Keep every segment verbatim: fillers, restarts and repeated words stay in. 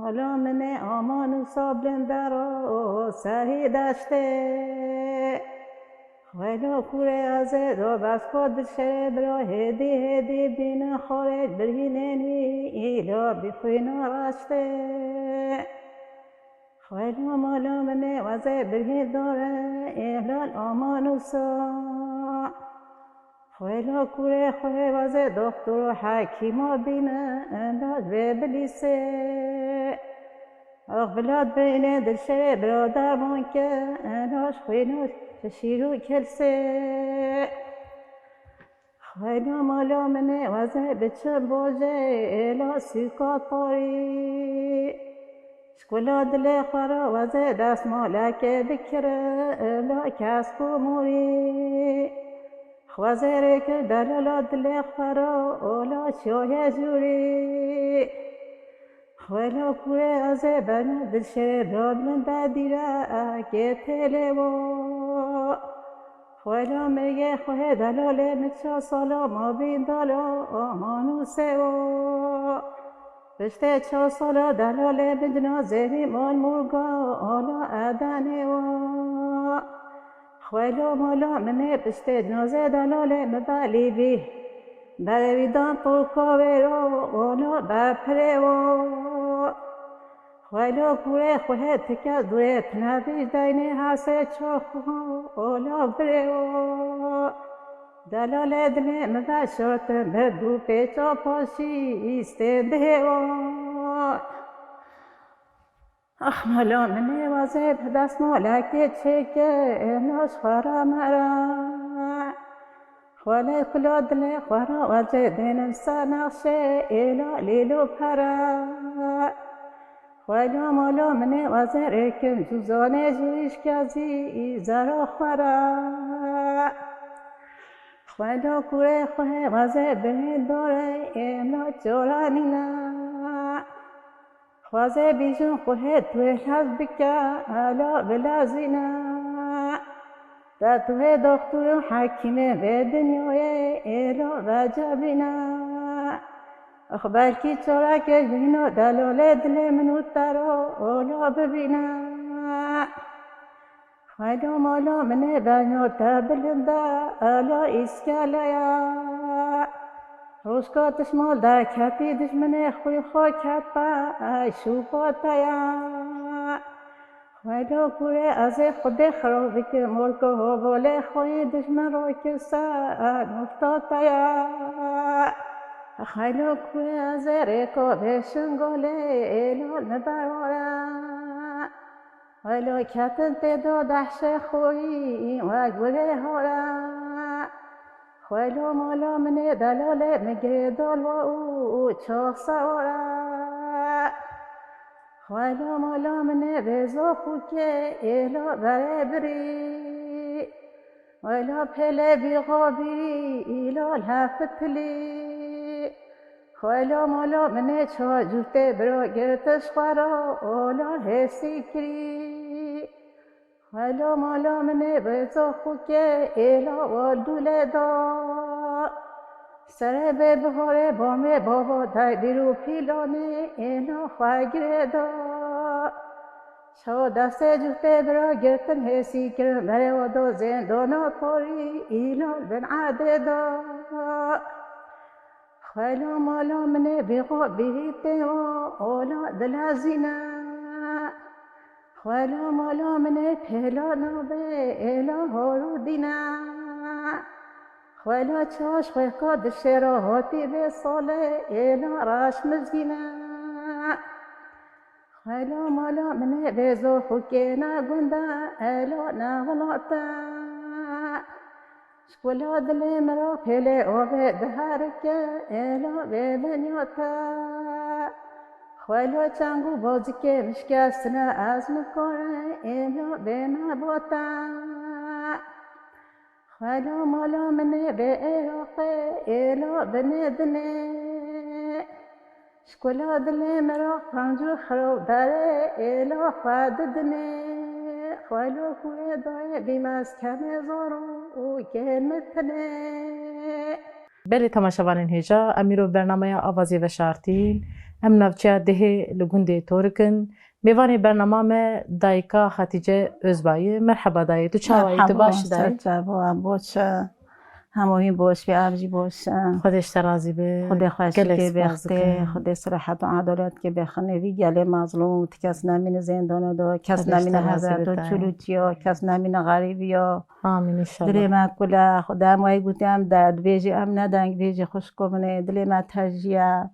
Ala min ê aman û sablin dero serî deştê. Xwelo kurê ez ê do besko dişerê biro hêdî hêdî bînin xorê birînên wî îlo bixwîno raştê. Xwelo mala min ê ez ê birîn dore ê hilal aman û sa. Xwelo kurê xwe vazê doxtor û hekîma bîne, enda vê bilîsê. Ax bila dibêne dilşerê bira derman ke, enda ji xwîn û şîr û kelsê. Xwelo mala min ê wezê biçim bojê, êla sûka parî. Ji kula dilê xwe re wezê destmalekê bikire, êla kesk û morî. Xwezê rê kir delala dilê xwe re, ola çiyayê jûrî. Xwelo kurê ez ê beno dilşerê bira bilind dîre, kê têlê wo. Xwelo mêgê xwe delalê min çar sala mabîn dala aman û sewa. Piştê çar sala delalê min cinazê wî mal murga ala Edenê wa. Xwelo mala min ê piştê cinazê delalê min belî bî. Berê wî dan toka wê ro ala berpirê wa. Xwelo kurê xwe tike durê tine vî deynê hesê çoxo ola birê o. Delalê dilê min veşartin bi dû pêça paşî îstê dihê o. Ax mala min ê wazê bi destmalekê çêke êna ji xwe re mere. Xwelê kula dilê xwe re wezê dênim ser nexşê êla lîl û pere. Xwelo mala min ê wezê rêkim cûzanê ji wî şkezî zera xwe re. Xwelo kurê xwe wezê bihê dore êna coranîne. Xwezê bîjin xwe tu ê hez bike, ela bilezîne. Te tu hê doxtor û hekîmê vê dinyayê êla vecebîne. Ax belkî çorakê bîno delalê dilê min û te ro ola bibîne. Xwelo mala min ê beno te bilind e, ela îskeleya. Rojka tu ji mal derketî dijminê xwî xwe ket be, ey şûpa te ye. Xwelo kurê ez ê Xwedê xira bikim, morka hovalê xwe yê dijmin rakir ser nûfta te ye. Xwelo kurê ez ê rêka vê şingalê êla li ber were. Xwelo ketin tê do dehşê xwî wek gulê hore. Xwelo mala min ê delalê min girê dal wa û çax seware. Xwelo mala min ê bêzo xûkê êla berê birî. Xwelo pêlê bîxabî îla lhefitilî. Xwelo mala min ê çar cûtê bira girtiş xwe ra ola hêsî kirî. Xwelo mala min ê bêzo xûkê êla wal dûlê da. Serê bê biharê bamê bava dayê bîr û pîlanê êla xwe girê da. Çawa destê cûtê bira girtin hêsî kirin berê wa da zêndana parî îla bin edê da. Xwelo mala min ê bîxo bîrî tê wa ola dilezîne. Xwelo mala min ê pêla nabê êla hor û dîne. Xwelo çaş xwêka dişêra hatî vê salê êla reş mizgîne. Xwelo mala min ê bêzo xûkê ne gunda êla ne wilate. Ji kula dilê min ra pêlê avê diherike êla vê dinya te. Xwelo çeng û bozikê min şikestine ez nikarim êla vê me bo te. Xwelo mala min ê vê Iraqê êla binê dinê. Ji kula dilê min ra qenc û xirov berê êla xwe didinê. Xwelo kurê dayê bî mez kemê zor û kêr min tinê. Belê temaşevanên hêja, em îro bernameya Avazê veşartîn. Em navçeya Dihê li gundê Torik in. Mêvanê bernama me dayika Hatîce Özbayî. Merheba dayê, tu çawa yî? Tu baş yî dayê? Merhaba, çawa, boş e. Hemû hîn boş be, ev jî boş e. Xwedê ji te razî be. Xwedê xweşî kê bextê, Xwedê sirehet û edalet kê bexin. Vî gelê mazlûm, ti kes nemîne zêndano do, kes nemîne hezreto çûlûçiyo, kes nemîne xerîbiyo. Amîn înşallah. Dilê me kul e, Xwedê em wayî gotî em derdbêjî, em ne dengbêjî xwişko min ê, dilê me tejî ye.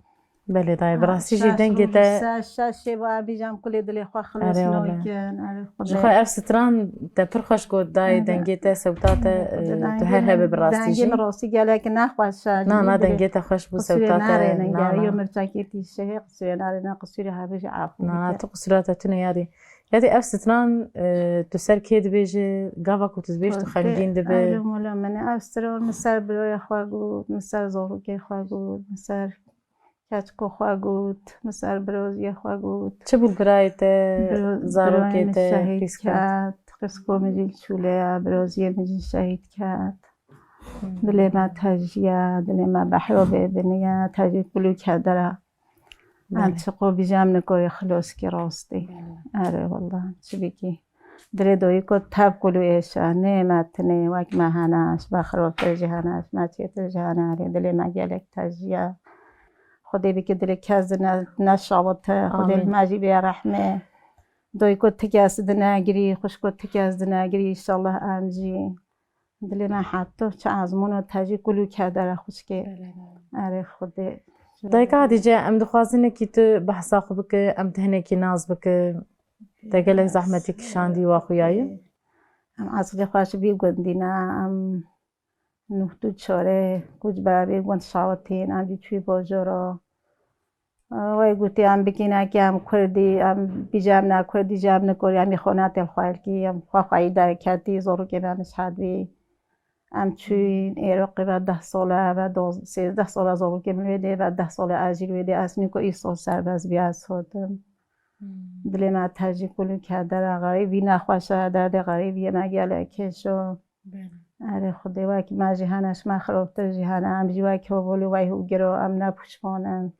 Belê dayê, bi rastî jî dengê te. Şaş şêva bîjam kulê dilê xwe xilos nakin. Erê wele. Ji xwe ev stran te pir xweş got dayê, dengê te, sewta te, tu her hebe bi rastî jî. Dengê min rastî gelek nexweş e. Na, na, dengê te xweş bû, sewta te. Qisûrê narêne, geriyo mirçakê tîşehê, qisûrê narêne, qisûrê hebê jî afû bike. Na, na, tu qisûra te tune yadî. Yadî ev stran, e, tu ser kê dibêjî, gava ku tu dibêjî tu xemgîn dibe. Erê mola min, ev stran min ser birayê xwe got, min ser zarokê xwe got, min ser keçiko xwe got, min ser biroziyê xwe got. Çi bû birayê te, zarokê te, qîz ket? Qîzko min jî çûle ye, biroziyê min jî şehîd ket. Dilê me tejî ye, dilê me behro bê biniye, tejî kulû kedere. Em çiqo bîjam nikorê xiloskî rastî. Erê wela, çi bikî. Dilê doyî ku tev kulû êşa, nê me tinê, wek me hene, ji me xirobtir jî hene, ji me çêtir jî hene, erê dilê me gelek tejî ye. Xwedê bike dilê kes di ne, neşawite, Xwedê li me jî bê rehmê. Doyî ku ti kes di negirî, xwişko ti kes di negirî, înşallah em jî. Dilê me heto çi ezmûno tejî kulû kedere xwişkê. Erê Xwedê. Dayika Hatîce, em dixwazin nekî tu behsa xwe bike, em te hinekî nas bike. Te gelek zehmetî kişandî wa xuyayî. Em eslê xwe ji vî gundî ne, em nûh û çarê ku ji ber vê gund şawitîn, em jî çûyî bajara. Wê gotî em bikîne ki em kurdî, em bîje em ne kurdî, ji em nikorî, em î xwe ne têl xwelkî, em xwe xweyî derketî, zorokê me nişhet bî. Em çûyîn Êroqê ve deh sole, ve doz-, sêzdeh sole zorokê min wê dê, ve deh sole ez jî wê dê, ez nîko îsol serbest bî, ez hatim. Dilê me tejî kulî kedere, xerîbî nexweş e, derdê xerîbiyê me gelek kêş o. Erê Xwedê, wekî me jî hene, ji me xirobtir jî hene, em jî wekî hevalî weyh û giro, em ne pişman in.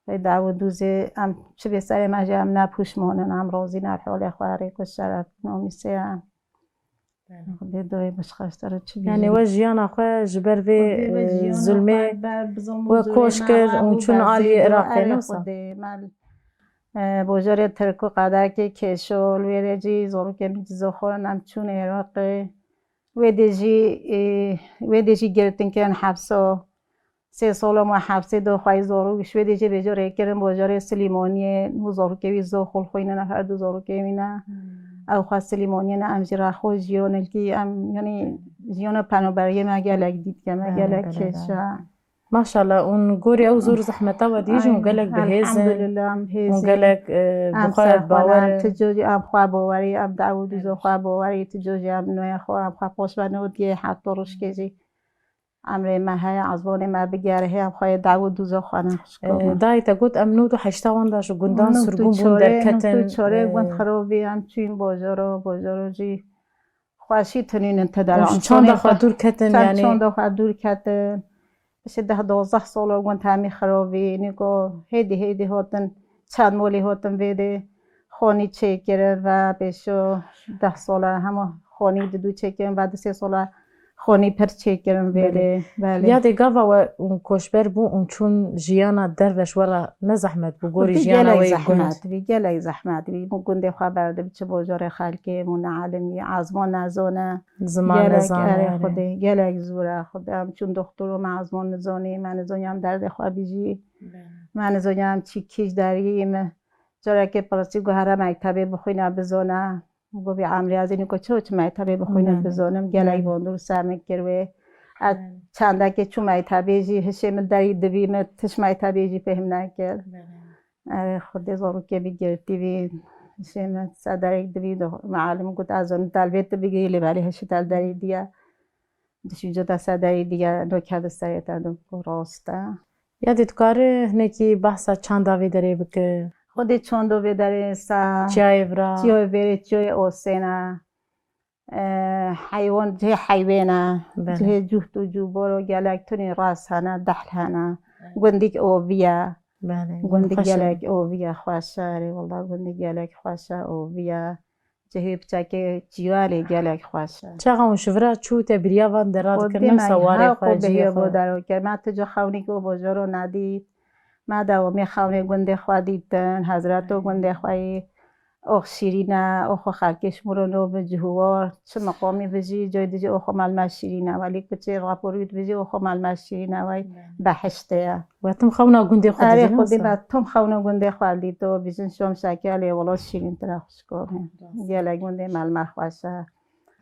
Vê daw û dûzê em çi bê serê me jî em ne pişman in, em razî ne holê xwe, erê ku şeref nomîsê ye. Xwedê doyê bişxeştire çi bî. Yani we jiyana xwe ji ber vê, e, zulmê we koç kir û çûn aliyê Iraqê, ne wisa? Xwedê me, e, bojarê Tirk û qedekê kêşol, wê rê jî zorokê min cizo xwe em çûn Iraqê. Wê dê jî, e, wê dê jî girtin kirin hepso. Sê solo me hepsê do xweyî zorû, ji wê dê jî bêjo rê kirin bojarê Silîmoniyê, nû zorûkê wî zo xul xwînine, her du zorûkê wî ne. Ew xwe Silîmoniyê ne, em jî rexo jiyon ilkî, em, yanî jiyona penoberiyê me gelek dît ke, me gelek kêşa. Maşallah, hûn gorî ew zor zehmeta we dî jî hûn gelek bi hêz in. Elhamdulillah, em hêz in. Hûn gelek, e, bi xwe bawer in. Em ti cor jî em xwe bawerî, em daw û dûzo xwe bawerî, ti cor jî em noya xwe, em xwe poşbeno diyê heta rojkê jî. Emrê me heye, ezvanê me bigere heye, em xwe yê daw û dûzo xwe ne xwişko me. E, dayê te got em nod û heşta wan de ji gundan sirgûn bûn derketin. Nod û çorê, nod û çorê gund xirobî, em çûyîn bojoro, bojoro jî xweşî tinînin te dera. Ji çanda xwe dûr ketin, yanî çanda xwe dûr ketin. Piştî deh dozdeh solo gund hemî xirobî, nîko hêdî hêdî hotin, çend molî hotin vê dê. Xonî çêkirin ve pêşo deh sola hema xonî didû çêkirin ve du sê sola xonî pir çêkirin vê dê. Belê. Yadê gava we hûn koçber bû û çûn jiyana derve ji we re ne zehmet bû, gorî jiyana we yê gund? Gelek zehmet bî, gelek zehmet bî. Min gundê xwe berdibi çi bojarê xelkê, min ne elimî, ezman nezane. Ziman nezane, erê. Xwedê, gelek zor e, Xwedê. Em çûn doxtoro me ezman nizanî, me nizanî em derdê xwe bijî. Me nizanî em çi kîj deriyê me. Carekê pirsî got here mektebê bixwîne bizane. Got vî emrê ez ê nîko çi çi mektebê bixwînim bizanim. Gelek bandor ser min kir wê. Ez çendekê çû mektebê jî hişê min derî dibî, min tişt mektebê jî fêhm nekir. Erê Xwedê zarokê bî girtî bî. Hişê min ser derê dibî, do-, mealim got ez zanim delvê tu bigirî lê belê hişê te derî diye. Dişî cida ser derî diye, no kevde serê te do ku rast e. Ya dê dikare hinekî behsa çanda vê derê bike? Xwedê çando vê derê sa. Çiyayê vira. Çiyayê vêrê, çiyayê osêne. e, heywan, cihê heywêna, Belê. cihê cuht û cûbor û gelek tunî ras hene, dehl hene. Gundîk oviya. Belê, Gundîk xweş e. gelek oviya, xweş e. Erê, wela gundîk gelek xweş e, oviya. Cihê piçekê çiyalê gelek xweş e. Çaxa hûn ji vira çû te biriya van dera Xwedê dikin, me wisa warê ha xwe, xwe cihê bêhiyo xwe. bo dero ke. Me tu ca xewnîk û bojoro nedît. Me dewamê xewnê gundê xwe dîtin, hezreto gundê xwe yî. Ox şîrîn e, oxo xelkê ji min re nû bi cihûwar, çi miqamî bijî, coy dijî oxo melme şîrîn e, welî kuçê raporût bijî oxo melme şîrîn e, wey behiştê ye. We tim xewna gundê xwe Erê didî, xwedî wisa? me tim xewna gundê xwe dîto, bijin şom şekelê, wela şîrîntir e xwişko min. Gelek gundê melme xweş e.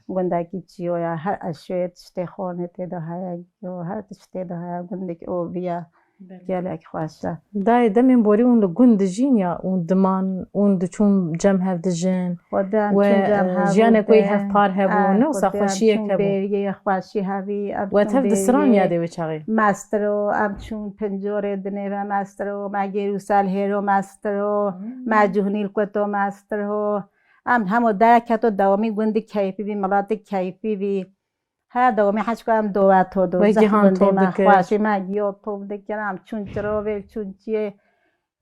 Gundekî çiyo ye, her eşyê tiştê xornê tê de heye, yo, her tiştê de heye, gundek ovî ye. Belê. Gelek xweş e. Dayê, demên borî hûn li gund dijîn ya hûn diman, hûn diçûn cem hev dijin? Xwedê em We, çûn cem e, hev jiyanek wê hevpar hebû, e, ne wisa xwedê em xweşiyek çûn hebû? Bêriyê xweşî hevî, em We çûn tev disiran bêriyê yadê wê çaxê? Mestiro, em çûn pincorê dinê ve mestiro, me gêrûsel hêro mestiro, Hmm. me cuhnîl kuto mestiro. Em hemo derek keto dewamî gundî keyfî bî, miletî keyfî bî. Her dewamî heçka em dowet ho do. Wekî Zehf han gundê top me dikir. xweşî me giyo top dikir, em çûn çirovê, çûn çiyê.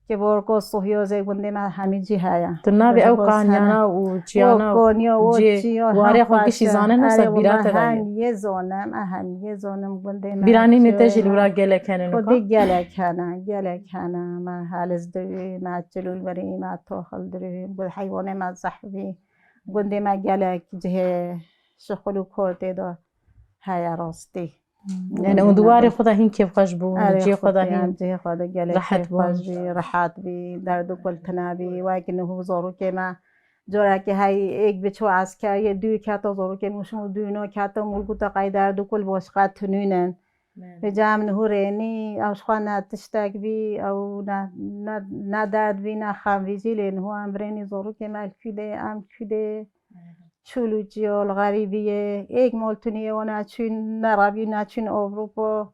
Ki borko suhyozê gundê me hemî cî heye. Tu navê ew Ji bo qanyana sene. û O çiyana konyo, o ciyê çiyo, warê hem xwe gişî xweş e. zane, ne Erê ser bîra wela te daye. hem yê zonim, e hem yê zonim gundê me Bîranî ne te çiyo jî li ye. wira gelek hene Xwedî nika? gelek hene, gelek hene. Me heliz dirû, me çilûl birî, me toxil dirû, gund heywanê me zehf bî. Gundê me gelek cihê şixul û kor tê de heye rastî. Hmm. Yani hûn di warê xwe de hîn kêfxweş bûn, Erê cihê xwe de Xwedê, hîn em cihê xwe de gelek rehet kêfxweş bûn. bî, rehet bî, derd û kul tune bî. Wekî niho zarokê me, corekê hey êk bi çû eskeriyê, dû kete zarokê min şûn û dû no kete û min got qey derd û kul boşqa tunînin. Belê. Vêca em niho rênî, ew ji xwe ne tiştek bî, ew ne, ne, ne derd bî, ne xem bî jî, lê niho em birênî zarokê me li kû dê, em kû dê. Belê. Çûl û çiyol, xerîbiyê, êk mol tuniyê wana çûn, ne rabî, ne çûn Ewropa.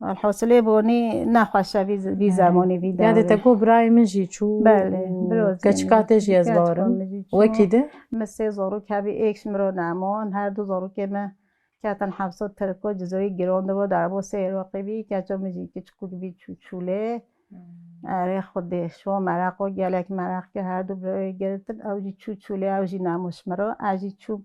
Welhasilê bonî nexweş e vî, vî Belê. zemonî, vî Yadê te derê. got birayê min jî çû Belê, û birozê keçika min te jî, jî ez keçika bawerim. min jî çû. Wekî de? Min sê zarok hebî, êk ji min re nemon, her du zarokê min ketin hefso Tirko, cizoyî giron dibo, derbo sê Iraqê bî, keça min jî kiçikûk bî çû çûlê. Hmm. Erê Xwedê, şo meraq o, gelek meraq kir, her du birayê girtin, ew jî çû çûlê, ew jî nemo ji min re, ez jî çûm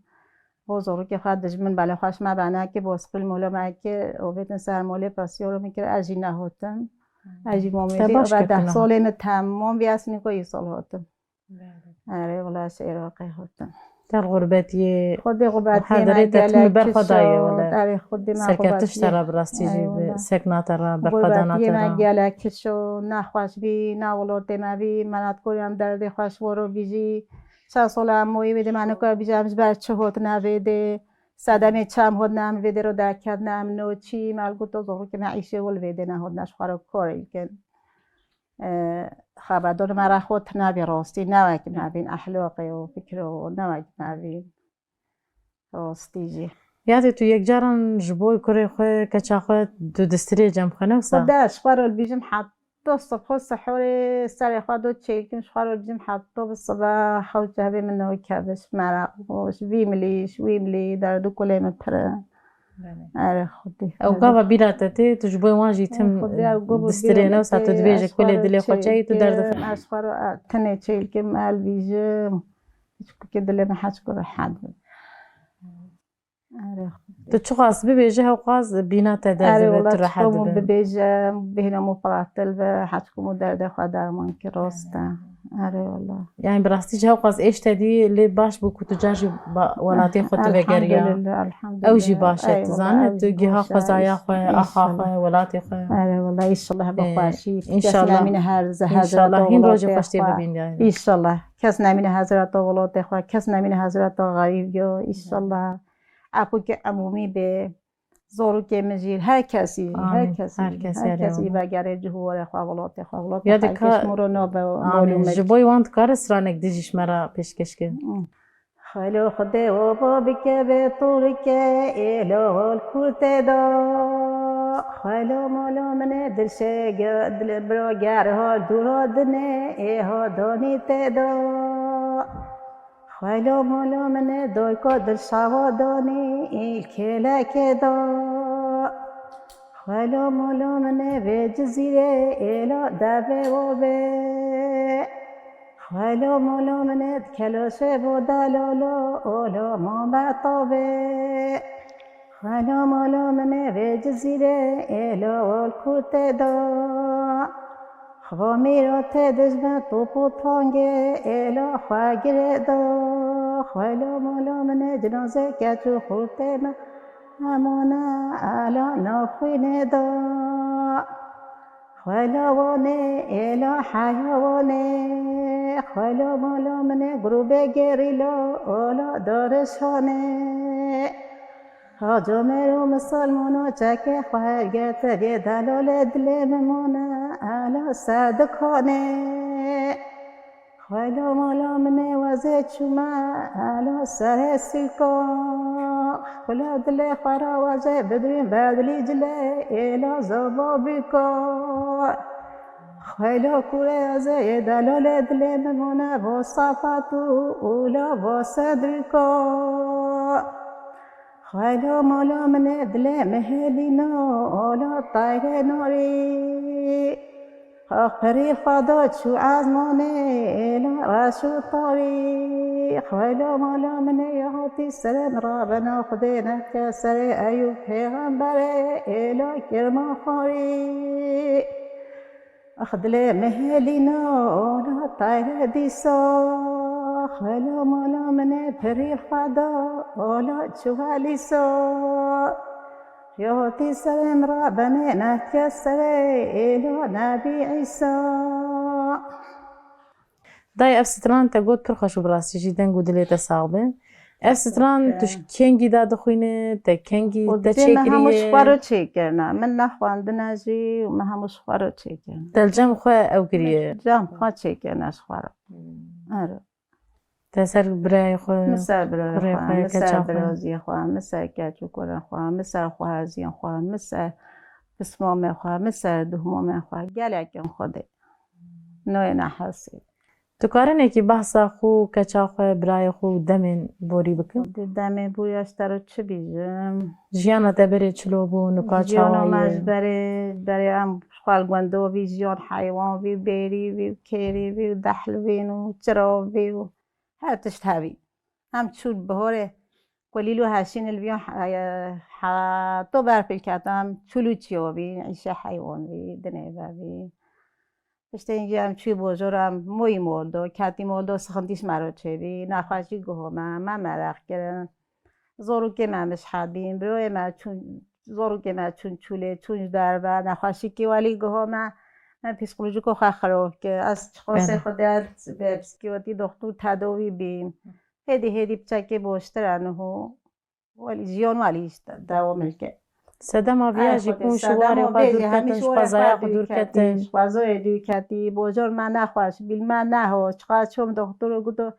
bo zorokê xwe dijmin, belê xweş me bena kir, bo sqîl mola me kir, û bêtin ser molê presiyoro min kir, ez jî nehotim. Hmm. Ez jî Te momêdî, baş û be kir deh niha. solê min temam bî, ez nîko îsal hotim. Belê. Erê, wela ez Iraqê hotim. Te li xurbetiyê Xwedê û xurbetiyê her me derê te tim li gelek ber xwe kişo, dayê, wele. Erê, Xwedê me Serkeftiş te xurbetiyê. re bi rastî jî, Eyvallah. bi sekna te re, berxwedana Xurbetiyê te me re. gelek kişo, ne xweş bî, ne welatê me bî, me netkorî em derdê xweş wero bîjî. Çend sal em moyî vêdê me niko bîjî, em ji ber çi hotine vêdê. Sedemê çi em hotine em vêdê ro derketine, em no çî, me li got to zorokê me îşê wil vêdê nehotine, ji xwe re korê bikin. E, xeberdor me re xwe tune bî rastî, ne wek me bîn, ehlaqê û fikro û ne wek me bîn. Rastî jî. Yadê tu yekcaran ji bo kurê xwe, keça xwe, tu distirê cem xwe, ne wisa? Xwedê ez ji xwe re dibêjim, heta sibho sihorê serê xwe do çêkim, ji xwe re dibêjim, heta bi sibe hewce hebê min newê keviş, meraq û ji vî milî, ji wî milî, derd û kulê min pir in. Belê. Erê Xwedê. Ew gava bîra te tê, tu ji bo wan jî tim Xwedê, ew gava bîra distirê, ne wisa tu tê, dibêje ez kulê xwe re dilê xwe çeyî, tu çêkim, derdixwe. ez xwe re, e, tenê çêkim, elbîjim. Hiç kukê dilê min heçku rehet bin. Erê Xwedê. Tu çiqas bibêje, hewqas bîna te Erê derdibe, wela tu rehet çiqas min dibe. bibêje, bêhna min piratil be, heçku min derdê xwe derman kir, rast e. Erê wela. Yani bi rastî jî hewqas êş te dî, lê baş bû ku tu car jî ba-, welatê xwe tu vegeriya. Elhamdulillah, elhamdulillah. Ew jî baş e, Ey tu wela, zane, ew tu jî giha baş e, xwezaya xwe, axa înşallah. xwe, welatê xwe. Erê wela, înşallah bi Ee, xweşî. Kes înşallah. nemîne her ze-, înşallah hezreta hîn rojê welatê xweş tê xwe. bibîn yani. Înşallah. Kes nemîne hezreta welatê xwe, kes nemîne hezreta xerîb yo, înşallah. Efûkê emûmî bê, zorokê min jî, her kesî, her Amîn. kesî, Her kesî her erê kesî wela. vegerê cihû warê xwe, welatê xwe, welatê Ya de xelkê ka-, ji min re nabe Amîn. malûmik. Ji bo wan dikare stranek dijî ji me re pêşkêş kir? Hmm. Xwelo Xwedê oba bike be turke, ê lal kurtê da. Xwelo molo min e dilşege, dil bro ger hol dûr hodine, ê hodonî te da. Xwelo molo min ê doyko dilşawa donî îl kêlekê da. Xwelo molo min ê vê cizîrê êlo devê wo bê. Xwelo molo min ê di keloşê bo delolo olo mombeta bê. Xwelo molo min ê vê cizîrê êlo ol kurtê da. Xvo mîro tê dijmin top û tongê êlo xwe girê da. Xwelo molo min ê cinozê keç û xurtê min hemûne elo nav xwînê da. Xwelo wonê êlo heya wonê. Xwelo molo min ê grûbê gerîlo olo dorişonê. Haco mêro misilmano çekê xwe hergete vê delolê dilê min mone elo ser dikonê. Xwelo molo min ê wezê çûme elo serê sîko. Xwelo dilê xwe ra wezê bidwîn bedilî cilê êlo zobo bîko. Xwelo kurê wezê yê delolê dilê min mone bo sapat û ûlo bo sedrîko. Xwelo molo min ê dilê min hêlîno olo tayrê norî. Xirî xwe do çû ezmanê êlo reş û tarî. Xwelo molo min ê ya hatî serê min rabeno Xwedê neke serê Eyûb pêxemberê êlo kirma xwarî. Ax dilê min hêlîno olo tayre dîsa. Xwelo molo min ê pirî xwe da olo çuwa lîsa. Yotî serê min ra benê nehtiye serê êlo nebî Îsa. Dayê, ev stran te got pir xweş û bi rastî jî deng û dilê te sax be. Ev stran tu ji kengî de dixwîne, te kengî Û te dilê me hemû ji xwe çêkiriye? Re çêkirine. Min nexwendine jî û me hemû ji xwe re çêkirine. Te li cem xwe ew kiriye? Cem xwe çêkirine ji xwe re. Hmm. Ero. Te ser birayê xwe, Min ser birayê kurê xwe, xwe, min keça ser xwe? Biraziyê xwe, min ser keç û kurên xwe, min ser xwehaziyên xwe, min ser pismamê xwe, min ser duhmamên xwe, gelek in Xwedê. Noyê nehesî. Tu karinekî behsa xwe, keça xwe, birayê xwe û demên borî bikin? Di demê borî ez te re çi bîjim? Jiyana te berê çilo bû, nika çawa ye? Jiyana me ji berê, berê em xwe li gundovî jiyan heywan vî, bêrî vî, kêrî vî, dehlivîn û çirav vî û her tişt hebî. Em çû bihorê ku lîlo heşîn li viyan he-, heto berf li keto em çû lû çiyo vî, îşe heywan vî, dinê ve vî. Piştê jî em çûyî bojor em moyî moldo, ketî moldo sixintî ji me re çêbî, nexweşî guho me, me mereq kirin. Zorokê me mişhed bîn, biroyê me çûn, zorokê me çûn çûlê, çûn ji derve, nexweşîkî welî guho me, me psîkolojîko xwe xirov kir. Ez çiqasê Belê. Xwedê bi psîkiyatî doxtor tedawî bîm. Hêdî hêdî piçekê boştir e niho. Welî jiyan welî işte dewam ilke. Sedema viya Ay jî Xwedê, kun ji sedema warê xwe vê dûr jî hemî ketin, ji ji warê xwezaya xwe xwe dûr dûr ketin, ketin. Ji xwezayê dûr ketî, bojar me nexweş, bîl me neho, çiqa çûm doktor û goto,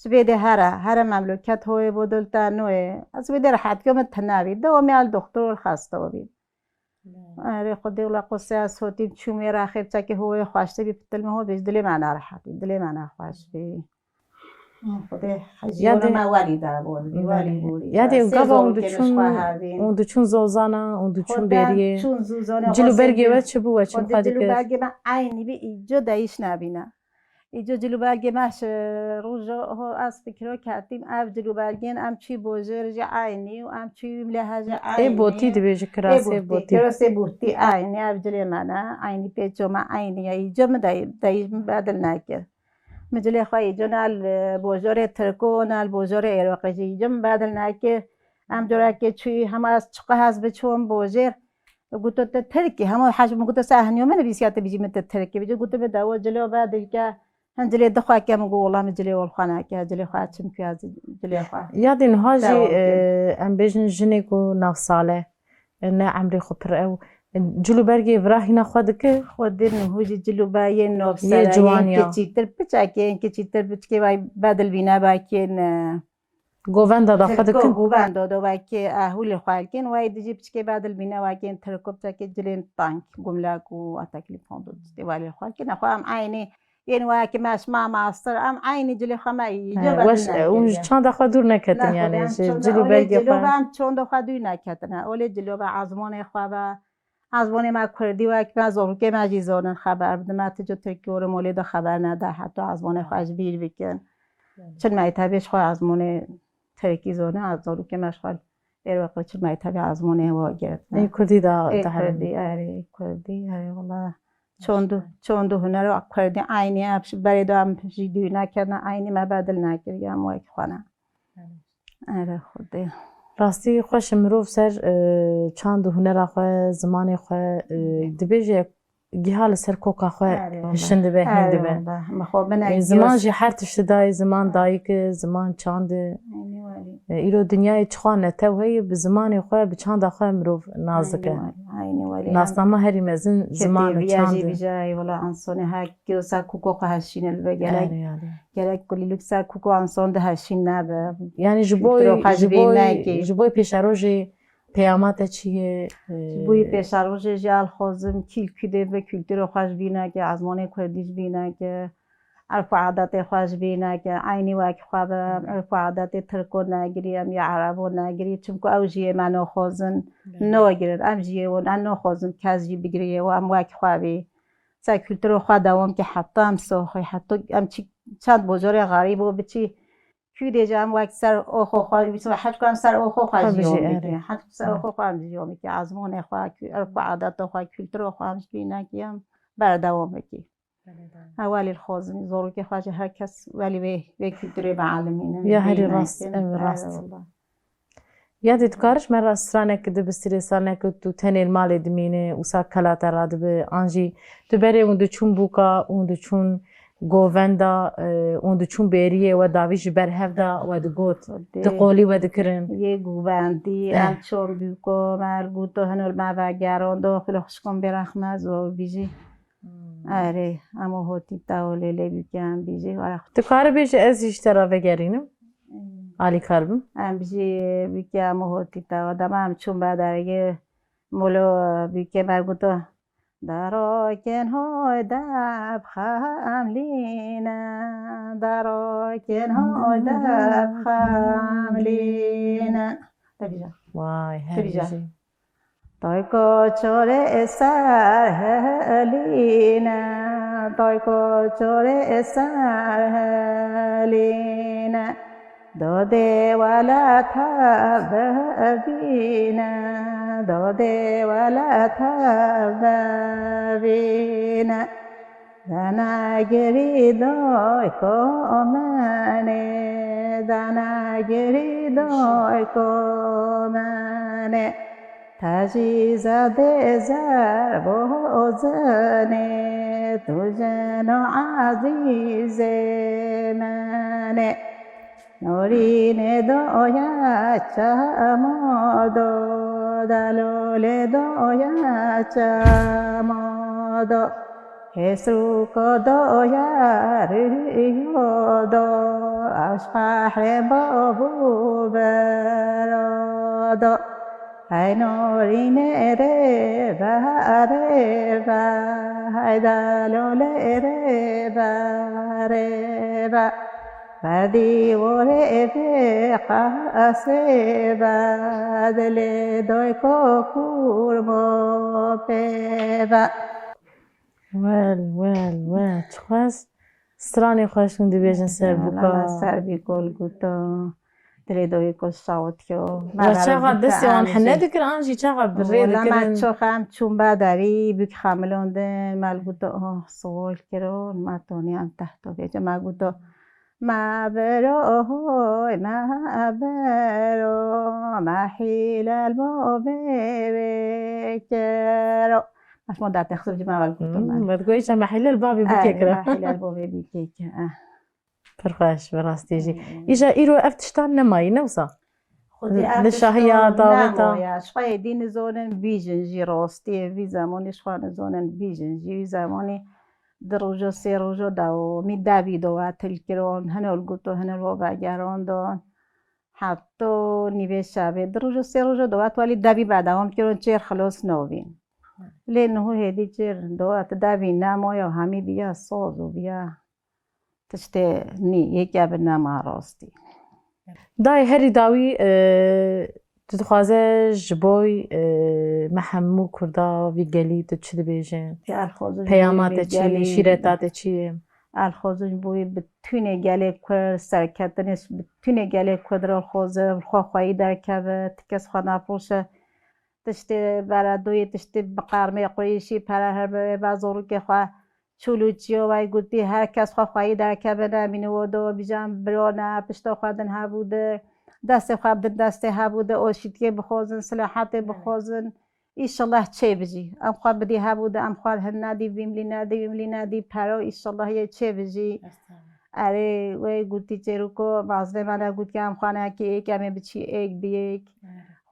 ji vê de here, here memleket hoyê bo dil te noyê. Ez vê de rehet ke min tine bî. Dewamê al doktor xesta bî. Erê Xwedê wila qosê ez hotîm çûm wê rexê biçekê hoyê xweştê bî, pitil min ho bê, dilê me nerehet bî, dilê me nexweş bî. Xwedê Ya jiyana dê- me welî da bor bî, welî Belê. borî. Ya dê Sê gava hûn zarokê min diçûn, ji xwe hebîn. hûn diçûn zozana, hûn diçûn Xwedê bêriyê. çûn zozana, Cil û xwezê bergê bî. we çi bû, we çi Xwedê mixwedike? Cil û bergê me eynî bî, îco de îş nebîne. Îco cil û bergê me ji roja ho ez fikro ketîm, ev cil û bergên em çî bojêr jî eynî û em çî wî milê he jî Ê eynî. botî dibêje kirasê Ê botî, botî. Kirasê botî eynî, ev cilê me ne, eynî pêço me eynî ye, îco min de, de îş min bedil nekir. Min cilê xwe îco ne li bojorê Tirko, ne li bojorê Êroqê jî îco min bedil nekir. Em corekê çûyî hema ez çiqa hez biçûm bojêr. Goto te Tirkî, hema hej min goto se ehniyo min nivîsiya te bîjî min te Tirkî. Bîjî goto min dewa cilê bedil ke. Hin cilê dixwe ke min got wela min cilê ol xwe neke, cilê xwe çim ku ez cilê xwe. Ya dê niha jî, Devam e, em bêjin jinê ku nav sale, e, ne emrê xwe pir ew, e, cil û bergê vira hîna xwe dike? Xwedê niho jî cil û bergê nav Yê sale, ciwan yên ya. Keçîtir, piçekê yên keçîtir, piçkê vay bedil bîne, belkê ne. Govenda da xwe Tirko dikin? Govenda da wekê ehûlê xwe dikin, wayê dijî piçkê bedil bîne, wekên Tirko piçekê cilên tank, gumlak û atakî fondu tiştê welê xwe dikin. Xwe em eynî Yên wekî me şima mastir, em eynî cilê xwe me yî, He, cil weş, bedil e, hûn ji nekiriye. çanda xwe dûr neketin, Ne, yanî, Xwedê, em ji çonda, cil û olê belgê cilê xwe. Be em çonda xwe dûr neketin, e, olê cilê be ezmonê xwe be. Ezmonê me kurdî wek me zorokê me jî zonin xeber bidin. Me ti cu tirkî orim olê de xeber nede, heta ezmonê xwe ji bîr bikin. Çil mektebê ji xwe ezmonê tirkî zonin, ez zorokê me ji xwe êr wekî çil mektebê ezmonê we girtin. Ê kurdî da Ê diherin. Kurdî, erê, kurdî, erê, wala. Çond û, çond û huner a kurdî eynî ye, berê de em jî dûr nekirine, eynî me bedil nekiriye, em wek xwe ne. Erê Xwedê. Rastî xweş e mirov ser, e, çand û hunera xwe, zimanê xwe, e, dibêje giha li ser koka xwe Erê, hişin dibe, hîn Erê, dibe. wala. Me xwe bine E, ziman giyoz. jî her tişt dayê, ziman dayik e, ziman çand e. Eynî welî. E, îro dinyayê çixwa netew heye, bi zimanê xwe, bi çanda xwe mirov nazik e. Eynî welî, eynî welî. Nasnama herî mezin ziman û Ketêbiya çand jî e. Bije, ey wala, ansonê her ser kuko xwe heşîne li ve gerek. Erê, erê. Gerek kulîlûk ser kuko anson de heşîn nebe. Yanî ji bo, Kulturo xwe ji ji bo, bîr neke. ji bo pêşerojê peyama te çi ye? Ji bo pêşerojê jî ez xwazim kîl kûdê be kulturo xwe ji bîr neke, ezmonê kurdî ji bîr neke, erf û adetê xwe ji bîr neke, eynî wek xwe be, erf û adetê tirko negirî, em ya erebo negirî, çimku ew jiyê me naxwazin, nagirin, em jiyê wan, em naxwazin kes jî bigiriyê wan, em wek xwe bî. Ser kulturo xwe dewam ke heta em soxî, heta em çi çend bojarê xerîbo biçî, kûdê jî em wek ser oxo xwe, wî sibe heta ku em ser oxo xwe Xwe jî bijî, yom erê. bike. Heta ku ser Erê. oxo xwe em jî yom bike. Ezmonê xwe, kü-, erf û adeta xwe, kulturo xwe em ji bîr nekî, em berdewam bikî. Belê, belê. Ewelî xwazin, zorokê xwe jî her kes welî vê, vê kulturê bialimîne, Ya herî bîne rast, kin. ev rast. Erê, wala. Ya dê dikariş me re stranek di bi sirê sanek tu tenê li malê dimîne, wisa kela te radibe, an jî tu berê hûn diçûn bûka, hûn diçûn govenda, e, hûn diçûn bêriyê we davî ji ber hev de we digot, Dê. di qolî we dikirin. Yê govendî, Eh. em çûn bûko, me li goto hino li me vegerando, xwilo xişkon bê rexme zo bijî. Hmm. Erê, em û hotî tawlê lê bûke em bijî, were xwe. Tu kare bêje ez jî ji te re vegerînim? Hmm. Alîkar bim. Em jî bûke em û hotî tawa dema em çûn be dergê molo bûke me goto. Darokên hoy deb xemlîne, darokên hoy deb xemlîne. Te bîja. Vay, Te her bîja. bijî. Dayko çorê ser helîne, dayko çorê ser helîne. Dodê welat hev bibîne, dodê welat hev bibîne. Danegirî dayko min ê, danegirî dayko min ê. Te jî zedê zer bo zinê, tu jino ezîzê min ê. Norînê doya çemo do, delolê doya çemo do. Hêsrûko doya rûyo do, ew ji qehrê babû bira do. Hey norînê rê be, rê be, hey delolê rê be, rê be. Berdî worê vê qesê be, dilê doyko kûrmo pê be. Wel, wel, wel, çiqas stranê xweş hûn dibêjin ser Wala bûka. me ser bî gol guto. Dilê doyê ku şawitiyo. Me Wa çaxa destê wan hene dikir, an jî çaxa bi rê Wala me dikirin. Çoxa em çûn be derî, bûk xemilon din, me li guto, oh, siwol kiro, me toniya em tehto bêje, me guto, me biro, oh, me biro, me hîlel bo bê wê kiro. Aşma da texsib cima vel guto me. Hmm, me digo, îşte me hîlel babê bikê kira. Me hîlel bo bê bikê kira. Pir xweş, bi rastî jî. Hmm. Îja îro ev tiştan nemayî, ne wisa? Xwedî ev Li şahiya tiştan daweta. Neboya. Ji xwe êdî nizonin bîjin jî rostî. Vî zemanî ji xwe nizonin bîjin jî. Vî zemanî di rojo, sê rojo dawomî devî do we til kiron. Hino li guto, hino li bo vegeron don. Heta nîvê şevê. Di rojo, sê rojo do we welî devî berdewam kiron çêr xilos novîn. Lê niho hêdî çêr dowa tu devî nemoya hemî biya soz û biya tiştê nî yê kevin nema rastî. Dayê herî dawî, e, tu dixwaze ji boy, e, me hemû Kurda vî gelî tu çi dibêjin? Peyama te çi ye? Şîreta te çi ye? Erxwazin ji boy bi tûnê gelê Kurd, serketinê bi tûnê gelê Kurd re xwazim, xwe xweyî derkeve, ti kes xwe napoşe. Tiştê beredoyê, tiştê bi qermê qurîşî pere her be, be zorûkê xwe çûl û çiyo wey gotî, her kes xwe xweyî derkeve, nemîne wo do bijan birone, pişta xwe din hebû de, destê xwe bidin destê hebû de, oşîtiyê bixwazin, silahetê bixwazin. Îşallah çêbijî. Em xwe bidî hebû de, em xwe hin nedî, vîmlî nedî, vîmlî nedî, pero îşallah yê çêbijî. Erê, wê gotî çêriko, mazlê me ne gotî, em xwe nekî êk, em ê biçî êk bi yêk.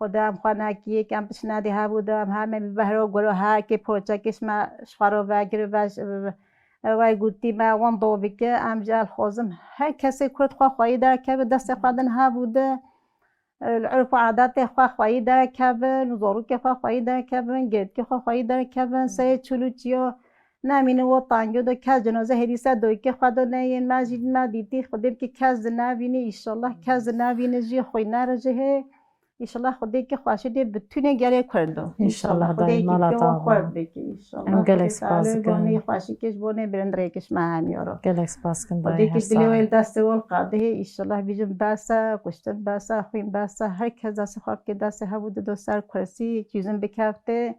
Xwedê em xwe nekî yek, em piş nedî hebû de, em her me bi behro guro, her kê poçekê ji me ji xwe re vegire, ve ji, wey gotî me wan do bike, em ji el xwazim her kesê Kurd xwe xweyî derkeve, destê xwe din hebû de, li urf û adetê xwe xweyî derkevin, zorokê xwe xweyî derkevin, girtkê xwe xweyî derkevin, serê çûl û çiyo nemîne wo tangiyo de, kes cenaze hêdî ser doyikê xwe de neyên, me jî me dîtî, Xwedê bike kes di nevîne, îşallah kes di nevîne jî xwînere jî hê. Înşallah Xwedê ki xweşî dê bi tûnê gelê Kurdo. Înşallah, Xwedê dayê, ki mala te ava. Xwar bike înşallah. Em gelek spas dikin. Xweşî ki ji bo nê birindirê ki ji me hemiya re. Gelek spas dikin, dayê, her sax. Xwedê ki dilê wê li destê wê qadihê înşallah, bîjim bes e, kuştin bes e, xwîn bes e, her kes destê xwe bike destê hev û dido ser kursî, çîzin bikefte.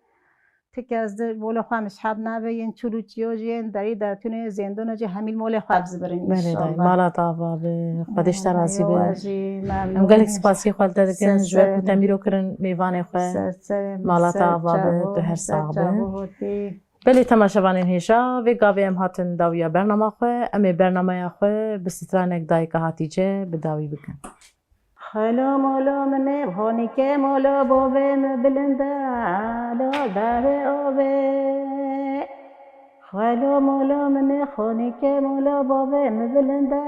Ti kes di molê xwe mişhet nabe, yên çûl û çiyo jî, yên derî dertûnê, zêndona jî hemî molê xwe bizibirin înşallah. Belê dayê, mala te ava be, Xwedê ji te razî be. Em gelek spasî xwe li te dikin, ji we ku te mîro kirin mêvanê xwe. Mala te ava be, tu her sax be. Belê temaşevanên hêja, vê gavê em hatin dawiya bernama xwe, em ê bernameya xwe bi stranek Dayika Hatîce bi dawî bikin. Xwelo molo min ê, xonîke molo bovê min bilind e, lo devê ovê. Xwelo molo min ê, xonîke molo bovê min bilind e,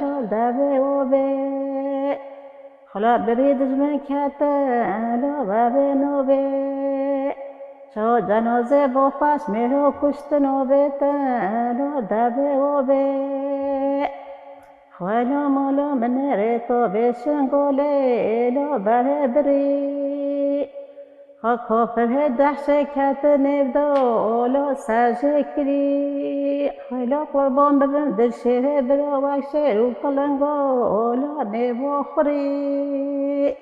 lo devê ovê. Xwela birî dijmin kete, lo vevê novê. Ço cenazê bo xweş mêro kuştin ovê te, lo devê ovê. Xwelo molo min ê rê to vê şingolê lo berê birî. Xwe kofir hê dehşê kete nêvdo lo ser jê kirî. Xwelo qurban bibim dil şêrê biro wek şêr û pilingo lo nêvo xurî.